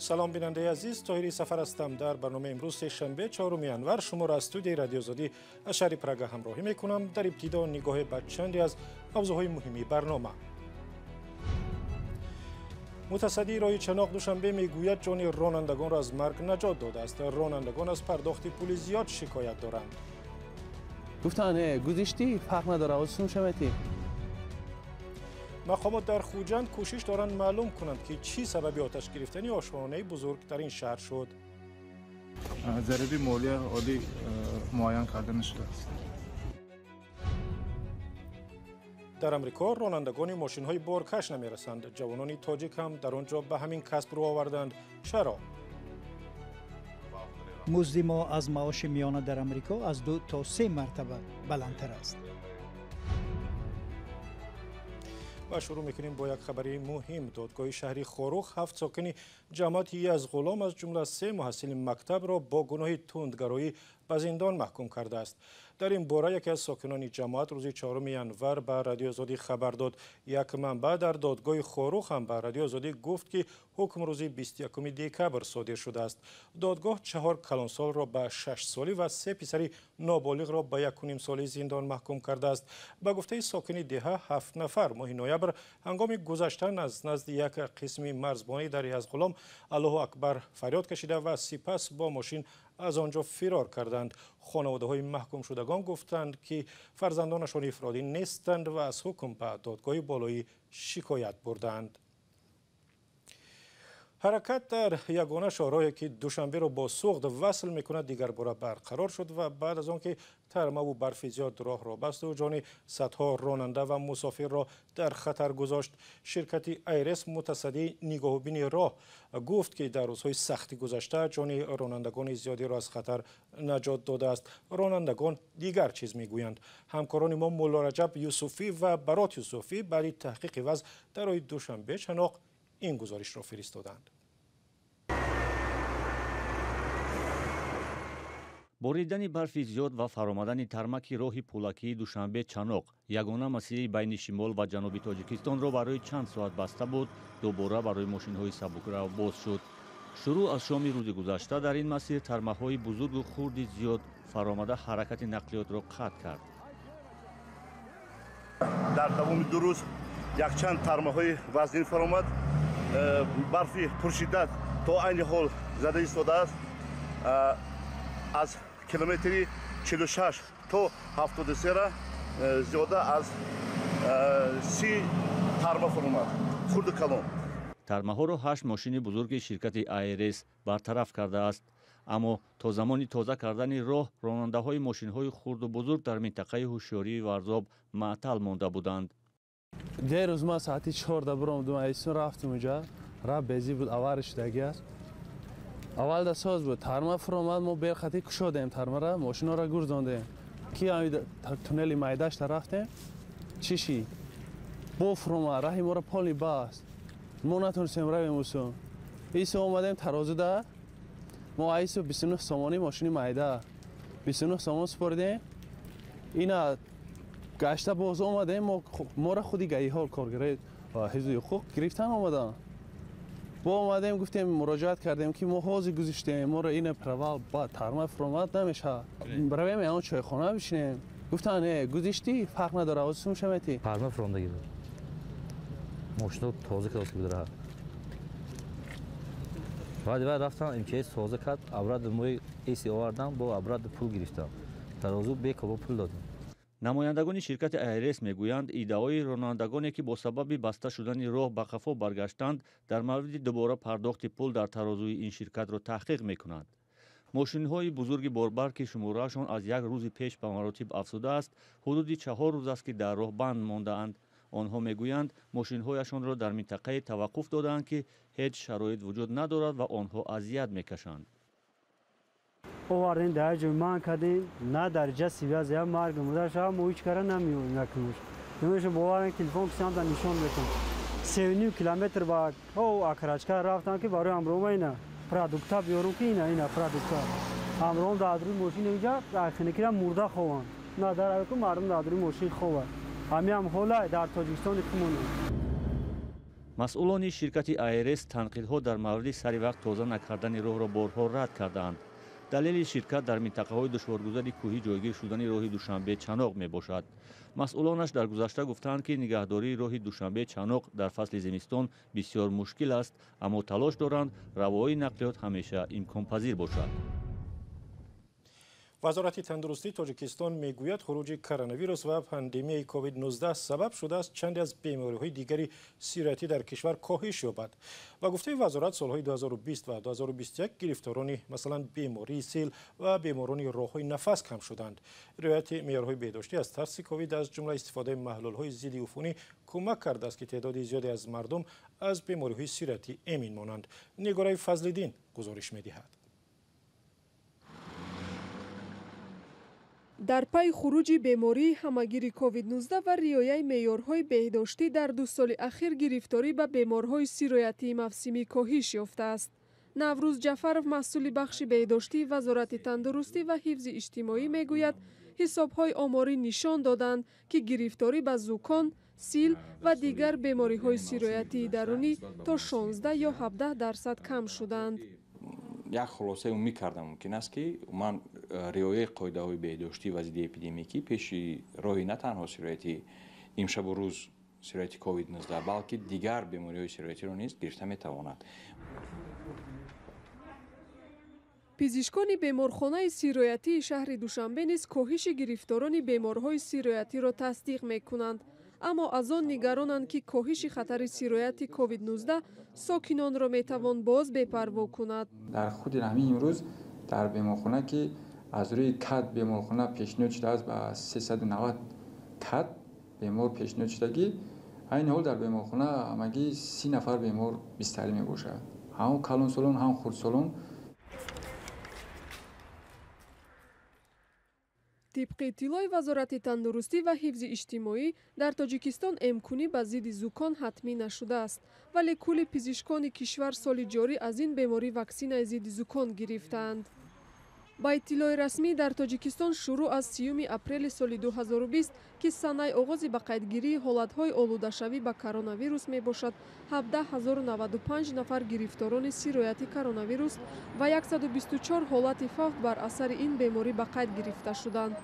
Салом бинандаи азиз, Тоҳири Сафар ҳастам. Дар барномаи имрӯз сешанбе 4 январ шуморо аз студияи Радиои Озодӣ аз шаҳри Прага ҳамроҳӣ мекунам. Дар ибтидо нигоҳе ба чанде аз мавзӯъҳои муҳими барнома. Мутасаддии роҳи Чаноқ Душанбе мегӯяд ҷони ронандагонро аз марг наҷот додааст. Ронандагон аз пардохти пули зиёд шикоят доранд. Гуфтанд гузиштӣ фарқ надорад, сум шаметӣ. Мақомот дар Хуҷанд кӯшиш доранд маълум кунанд, ки чӣ сабаби оташ гирифтани ошхонаи бузург дар ин шаҳр шуд. Зарари молия оддӣ муайян карда нашудааст. Дар Амрико ронандагони мошинҳои боркаш намерасанд. Ҷавонони тоҷик ҳам дар он ҷо ба ҳамин касб рӯ оварданд. Чаро? Музди мо аз маоши миёна дар Амрико аз 2 то 3 мартаба баландтар аст. Ва шурӯъ мекунем бо як хабари муҳим. Додгоҳи шаҳри Хоруғ 7 сокини ҷамоати Язғулом аз ҷумла 3 муҳассили мактабро бо гуноҳи тундгароӣ ба зиндон маҳкум кардааст. Дар ин бора яке аз сокинони ҷамоат рӯзи 4 январ ба Радиои Озодӣ хабар дод. Як манбаъ дар додгоҳи Хоруғ ҳам ба Радиои Озодӣ гуфт, ки ҳукм рӯзи 21 декабр содир шудааст. Додгоҳ 4 калонсолро ба 6 солӣ ва 3 писари ноболиғро ба 1,5 соли зиндон маҳкум кардааст. Ба гуфтаи сокини деҳа, 7 нафар моҳи ноябр ҳангоми гузаштан аз назди як қисми марзбонӣ дар Язғулом Аллоҳу акбар фарёд кашида ва сипас бо мошин аз он ҷо фирор карданд. Хонаводаҳои маҳкумшудагон гуфтанд, ки фарзандонашон ифродӣ нестанд ва аз ҳукм ба додгоҳи болоӣ шикоят бурданд. Ҳаракат дар ягона шоҳроҳе, ки Душанберо бо Суғд васл мекунад, дигарбора барқарор шуд ва баъд аз он ки тармаву барфи зиёд роҳро басту ҷони садҳо ронанда ва мусофирро дар хатар гузошт. Ширкати Айрес мутасаддии нигоҳубини роҳ гуфт, ки дар рӯзҳои сахти гузашта ҷони ронандагони зиёдиро аз хатар наҷот додааст. Ронандагон дигар чиз мегӯянд. Ҳамкорони мо Мулло Раҷаб Юсуфӣ ва Барот Юсуфӣ баъди таҳқиқи вазъ дар роҳи Душанбе Чаноқ ин гузоришро фиристоданд. Боридани барфи зиёд ва фаромадани тармаки роҳи пулакии Душанбе Чаноқ ягона масири байни шимол ва ҷануби Тоҷикистонро барои чанд соат баста буд, дубора барои мошинҳои сабукрав боз шуд. Шурӯъ аз шоми рӯзи гузашта дар ин масир тармаҳои бузургу хурди зиёд фаромада ҳаракати нақлиётро қатъ кард. Дар давоми 2 рӯз якчанд тармаҳои вазнин фаромад. Барфи пуршиддат то айни ҳол зада истодааст. Аз километри 46 то 73 зиёда аз 30 тарма фаромад, хурду калон. Тармаҳоро 8 мошини бузурги ширкати Айрес бартараф кардааст. Аммо то замони тоза кардани роҳ ронандаҳои мошинҳои хурду бузург дар минтақаи ҳушёрии Варзоб маътал монда буданд. Дерӯз ман соати 4 биромадам, айсон рафтам уҷа, рафт безӣ буд, авари шудагӣ аст. Аввал да соз буд, тарма фуромад, мо берхатӣ кушодем тармара, мошинҳоро гурзондем. Ки туннели майдашта рафтем, чӣ шид? Бо фуромад, раҳи моро полни баст. Мо натонистем равем усо. Исо омадем тарозуда, мо айсо 29 сомонӣ мошини майда, 29 сомон супоридем. Ина гашта боз омадем, моро худи гаиҳо коргарои ҳифзи ҳуқуқ гирифтан омаданд. Бо омадем, гуфтем, муроҷиат кардем, ки мо ҳозир гузиштем, моро ина провал ба тарма фуромад намешавад. Равем ягон чойхона бишинем. Гуфтанд гузиштӣ фарқ надорад, сум шаметӣ. Тарма фуромадагӣ буд, мошино тоза кардост буд раҳ. Баъди вай рафтам МЧС тоза кард, абрад мои эси овардам, бо абрад пул гирифтам. Тарозу бекобо пул додем. Намояндагони ширкати Айрес мегӯянд, иддаои ронандагоне, ки бо сабаби баста шудани роҳ ба қафо баргаштанд, дар мавриди дубора пардохти пул дар тарозуи ин ширкатро таҳқиқ мекунанд. Мошинҳои бузурги борбар, ки шумораашон аз як рӯзи пеш ба маротиб афзудааст, ҳудуди 4 рӯз аст, ки дар роҳ банд мондаанд. Онҳо мегӯянд, мошинҳояшонро дар минтақае таваққуф додаанд, ки ҳеҷ шароит вуҷуд надорад ва онҳо азият мекашанд. Овардем дар ҷой ман кардем, на дар ҷа связ, я марг мудаша, мо ҳеҷ кара намеёбем накунуш. Намеша боварем телефон кисам да нишон мекунам. 3,5 километр ба акрачка рафтам, ки барои ҳамроҳма ина продукта биёрум, ки ина продукта. Ҳамроҳам дар рӯи мошин инҷа хинакира мурда хованд. На дар ку мардум дар рӯи мошин хованд. Ҳамин ҳам ҳола дар Тоҷикистони хумон. Масъулони ширкати АРС танқидҳо дар мавриди сари вақт тоза накардани роҳро борҳо рад кардаанд. Далели ширкат дар минтақаҳои душворгузари кӯҳӣ ҷойгир шудани роҳи Душанбе-Чаноқ мебошад. Масъулонаш дар гузашта гуфтаанд, ки нигаҳдории роҳи Душанбе-Чаноқ дар фасли зимистон бисёр мушкил аст, аммо талош доранд равои нақлиёт ҳамеша имконпазир бошад. Вазорати тандурустии Тоҷикистон мегӯяд, хуруҷи коронавирус ва пандемияи COVID-19 сабаб шудааст чанде аз бемориҳои дигари сироятӣ дар кишвар коҳиш ёбад. Ба гуфтаи вазорат, солҳои 2020 ва 2021 гирифторони масалан бемории сил ва беморони роҳҳои нафас кам шуданд. Риояти меъёрҳои беҳдоштӣ аз тарси ковид, аз ҷумла истифодаи маҳлулҳои зидди уфунӣ, кӯмак кардааст, ки теъдоди зиёде аз мардум аз бемориҳои сироятӣ эмин монанд. Нигораи Фазлиддин гузориш медиҳад. Дар пайи хуруҷи бемории ҳамагири COVID-19 ва риояи меъёрҳои беҳдоштӣ дар 2 соли ахир гирифторӣ ба беморҳои сироятии мавсимӣ коҳиш ёфтааст. Наврӯз Ҷафаров, масъули бахши беҳдоштии Вазорати тандурустӣ ва ҳифзи иҷтимоӣ, мегӯяд, ҳисобҳои оморӣ нишон доданд, ки гирифторӣ ба зукон, сил ва дигар бемориҳои сироятии дарунӣ то 16 ё 17% кам шуданд. Як хулосаи умумӣ кардан мумкин аст, ки умуман риояи қоидаҳои беҳдоштӣ ва зидди эпидемикӣ пеши роҳи на танҳо сирояти имшабу рӯз сирояти COVID-19, балки дигар бемориҳои сироятиро низ гирифта метавонад. Пизишкони беморхонаи сироятии шаҳри Душанбе низ коҳиши гирифторони беморҳои сироятиро тасдиқ мекунанд, аммо аз он нигаронанд, ки коҳиши хатари сирояти COVID-19 сокинонро метавон боз бепарво кунад. Дар худи ҳамин имрӯз дар беморхона, ки аз рӯи кад беморхона пешниҳод шудааст, ба 390 кад бемор пешниҳод шудагӣ, айни ҳол дар беморхона ҳамагӣ 30 нафар бемор бистарӣ мебошад, ҳам калонсолон, ҳам хурдсолон. Тибқи иттилои Вазорати тандурустӣ ва ҳифзи иҷтимоӣ, дар Тоҷикистон эмкунӣ ба зидди зукон ҳатмӣ нашудааст, вале кулли пизишкони кишвар соли ҷорӣ аз ин беморӣ ваксинаи зидди зукон гирифтаанд. Ба иттилои расмӣ, дар Тоҷикистон шурӯъ аз 30 апрели соли 2020, ки санаи оғози ба қайдгирии ҳолатҳои олудашавӣ ба коронавирус мебошад, 17095 нафар гирифторони сирояти коронавирус ва 124 ҳолати фавт бар асари ин беморӣ ба қайд гирифта шуданд.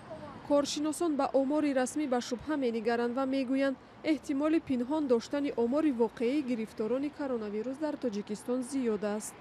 Коршиносон ба омори расмӣ ба шубҳа менигаранд ва мегӯянд, эҳтимоли пинҳон доштани омори воқеии гирифторони коронавирус дар Тоҷикистон зиёд аст.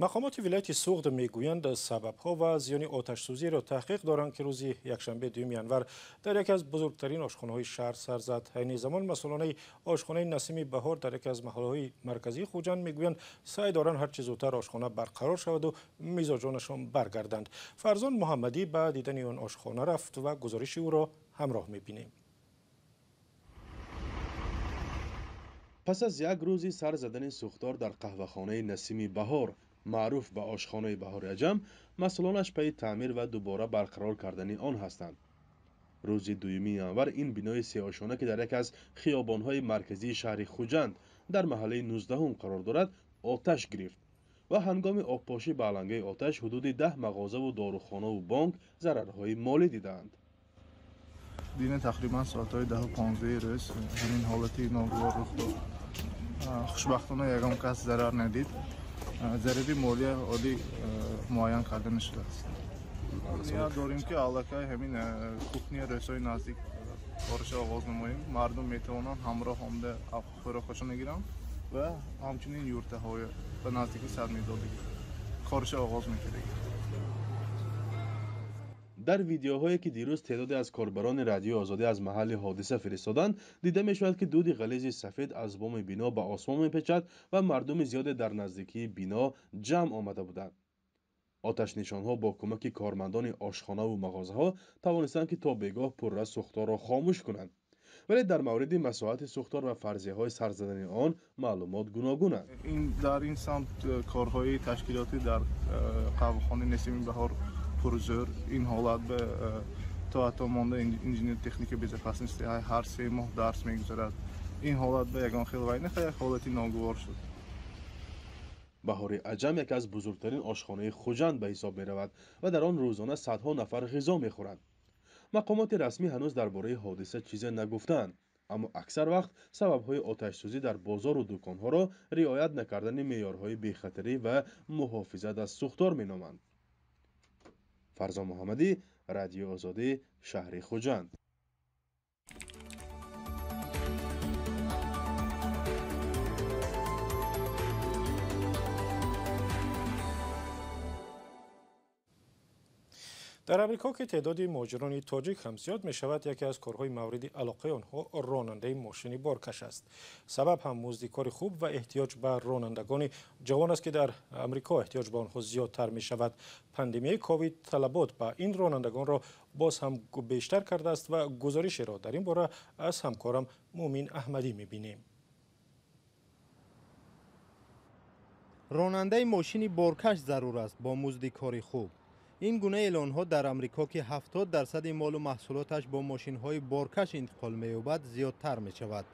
Мақомоти вилояти Суғд мегӯянд, сабабҳо ва зиёни оташсӯзиро таҳқиқ доранд, ки рӯзи якшанбе 2 январ дар яке аз бузургтарин ошхонаҳои шаҳр сар зад. Айни замон масъулонаи ошхонаи Насими Баҳор дар яке аз маҳаллаҳои марказии Хуҷанд мегӯянд, саъй доранд ҳарчи зудтар ошхона барқарор шаваду мизоҷонашон баргарданд. Фарзон Муҳаммадӣ ба дидани он ошхона рафт ва гузориши ӯро ҳамроҳ мебинем. Пас аз як рӯзи сар задани сӯхтор дар қаҳвахонаи Насими Баҳор, маъруф ба ошхонаи Баҳори Аҷам, масъулонаш пайи таъмир ва дубора барқарор кардани он ҳастанд. Рӯзи 2 январ ин бинои сеошона, ки дар яке аз хиёбонҳои марказии шаҳри Хуҷанд дар маҳаллаи 19 қарор дорад, оташ гирифт ва ҳангоми обпошӣ ба алангаи оташ ҳудуди 10 мағозаву дорухонаву бонк зарарҳои молӣ дидаанд. Дина тақрибан соатҳои 10:15 рӯз ҳамин ҳолати ногувор рух дод. Хушбахтона ягон кас зарар надид. Зарари молия ҳолӣ муайян карда нашудааст. Ният дорем, ки аллакай ҳамин кухния рӯзҳои наздик кораша оғоз намоем. Мардум метавонанд ҳамроҳ омада хӯрокҳошон гиранд ва ҳамчунин юртаҳои ба наздики 100 медодагӣ кораша оғоз мекардагӣ. Дар видеоҳое, ки дирӯз теъдоде аз корбарони Радиои Озодӣ аз маҳалли ҳодиса фиристоданд, дида мешавад, ки дуди ғализи сафед аз боми бино ба осмон мепечад ва мардуми зиёде дар наздикии бино ҷамъ омада буданд. Оташнишонҳо бо кӯмаки кормандони ошхонаву мағозаҳо тавонистанд, ки то бегоҳ пурра сӯхторро хомӯш кунанд. Вале дар мавриди масоҳати сӯхтор ва фарзияҳои сар задани он маълумот гуногунанд. Дар ин самт корҳои ташкилотӣ дар қаҳвахонаи Насими Баҳор пурзӯр. Ин ҳолат ба то ҳатто монда инженер техники безопасности ҳар 3 моҳ дарс мегузарад. Ин ҳолат ба ягон хел вай нахоҳад, як ҳолати ногувор шуд. Баҳори Аҷам яке аз бузургтарин ошхонаи Хуҷанд ба ҳисоб меравад ва дар он рӯзона садҳо нафар ғизо мехӯранд. Мақомоти расмӣ ҳанӯз дар бораи ҳодиса чизе нагуфтаанд, аммо аксар вақт сабабҳои оташсӯзӣ дар бозору дуконҳоро риоят накардани меъёрҳои бехатарӣ ва муҳофизат аз сӯхтор меноманд. Фарзон Муҳаммадӣ, Радиои Озодӣ, шаҳри Хуҷанд. Дар Амрико, ки теъдоди муҳоҷирони тоҷик ҳам зиёд мешавад, яке аз корҳои мавриди алоқаи онҳо ронандаи мошини боркаш аст. Сабаб ҳам музди кори хуб ва эҳтиёҷ ба ронандагони ҷавон аст, ки дар Амрико эҳтиёҷ ба онҳо зиёдтар мешавад. Пандемияи ковид талабот ба ин ронандагонро боз ҳам бештар кардааст ва гузоришеро дар ин бора аз ҳамкорам Муъмин Аҳмадӣ мебинем. Ронандаи мошини боркаш зарур аст бо музди кори хуб. Ин гуна эълонҳо дар Амрико, ки 70% молу маҳсулоташ бо мошинҳои боркаш интиқол меёбад, зиёдтар мешавад.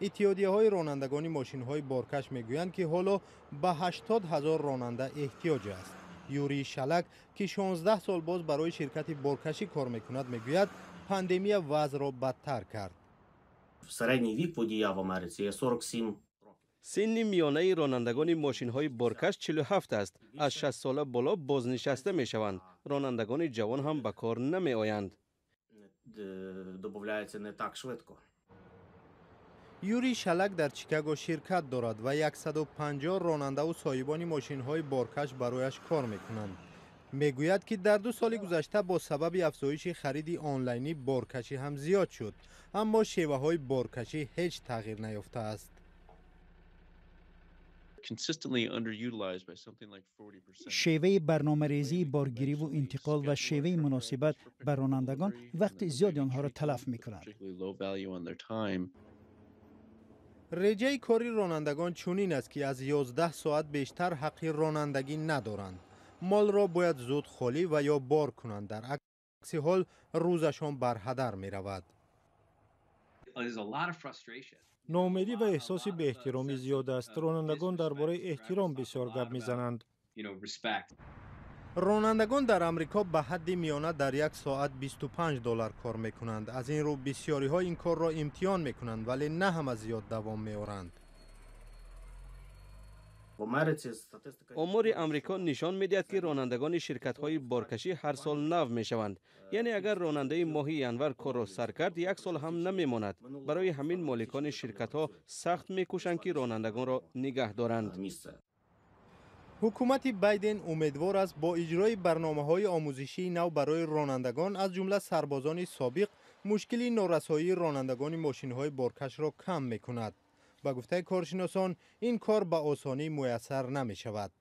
Иттиҳодияҳои ронандагони мошинҳои боркаш мегӯянд, ки ҳоло ба 80 ҳазор ронанда эҳтиёҷ аст. Юрий Шалак, ки 16 сол боз барои ширкати боркашӣ кор мекунад, мегӯяд, пандемия вазъро бадтар кард. Середній вік водія в Америці є 47. Синни миёнаи ронандагони мошинҳои боркаш 47 аст. Аз 60 сола боло бознишаста мешаванд. Ронандагони ҷавон ҳам ба кор намеоянд. Добавляється не так швидко. Юрий Шалак дар Чикаго ширкат дорад ва 150 ронандаву соҳибони мошинҳои боркаш барояш кор мекунанд. Мегӯяд, ки дар 2 соли гузашта бо сабаби афзоиши хариди онлайнӣ боркашӣ ҳам зиёд шуд, аммо шеваҳои боркашӣ ҳеҷ тағйир наёфтааст. Шеваи барномарезии боргириву интиқол ва шеваи муносибат ба ронандагон вақти зиёди онҳоро талаф мекунад. Реҷаи кори ронандагон чунин аст, ки аз 11 соат бештар ҳаққи ронандагӣ надоранд. Молро бояд зуд холӣ ва ё бор кунанд, дар акси ҳол рӯзашон барҳадар меравад. Ноумедӣ ва эҳсоси беэҳтиромӣ зиёд аст. Ронандагон дар бораи эҳтиром бисёр гап мезананд. Ронандагон дар Амрико ба ҳадди миёна дар як соат 25 доллар кор мекунанд. Аз ин рӯ бисёриҳо ин корро имтиҳон мекунанд, вале на ҳама зиёд давом меоранд. Омори Амрико нишон медиҳад, ки ронандагони ширкатҳои боркашӣ ҳар сол нав мешаванд. Яъне агар ронандаи моҳи январ корро сар кард, як сол ҳам намемонад. Барои ҳамин моликони ширкатҳо сахт мекӯшанд, ки ронандагонро нигаҳ доранд. Ҳукумати Байден умедвор аст, бо иҷрои барномаҳои омӯзишии нав барои ронандагон, аз ҷумла сарбозони собиқ, мушкили норасоии ронандагони мошинҳои боркашро кам мекунад. Ба гуфтаи коршиносон, ин кор ба осонӣ муяссар намешавад.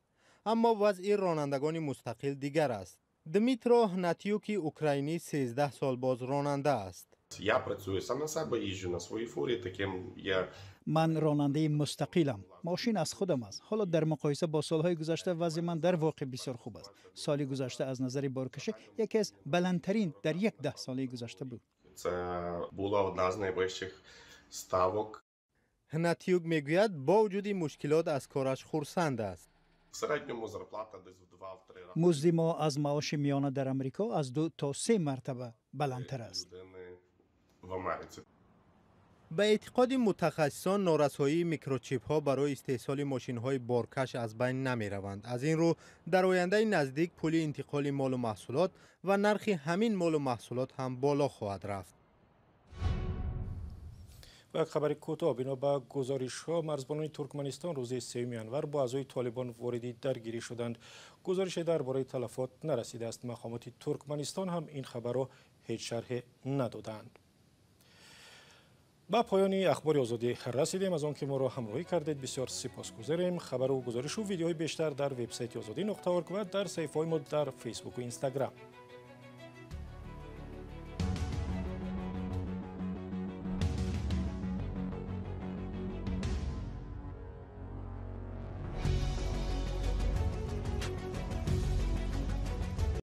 Аммо вазъи ронандагони мустақил дигар аст. Дмитро Ҳнатюки украинӣ 13 сол боз ронанда аст. Я працюю сам на себе, їжджу на своїй фурі, таким є. Ман ронандаи мустақилам. Мошин аз худам аст. Ҳоло дар муқоиса бо солҳои гузашта вазъи ман дар воқеъ бисёр хуб аст. Соли гузашта аз назари боркашӣ яке аз баландтарин дар як даҳсолаи гузашта буд. Це була одна з найвищих ставок. Ҳнатюк мегӯяд, бо вуҷуди мушкилот аз кораш хурсанд аст. В середньому зарплата десь в 2-3 рази. Музди мо аз маоши миёна дар Амрико аз 2 то 3 мартаба баландтар аст. В Америці. Ба эътиқоди мутахассисон, норасоии микрочипҳо барои истеҳсоли мошинҳои боркаш аз байн намераванд. Аз ин рӯ дар ояндаи наздик пули интиқоли молу маҳсулот ва нархи ҳамин молу маҳсулот ҳам боло хоҳад рафт. Ва як хабари кӯтоҳ. Бино ба гузоришҳо, марзбонони Туркманистон рӯзи 3 январ бо аъзои Толибон вориди даргирӣ шуданд. Гузорише дар бораи талафот нарасидааст. Мақомоти Туркманистон ҳам ин хабарро ҳеҷ шарҳе надоданд. Ба поёни Ахбори Озодӣ расидем. Аз он ки моро ҳамроҳӣ кардед, бисёр сипосгузорем. Хабару гузоришу видеоҳои бештар дар вебсайти озодӣ.орг ва дар саҳифаҳои мо дар Фейсбуку Инстаграм.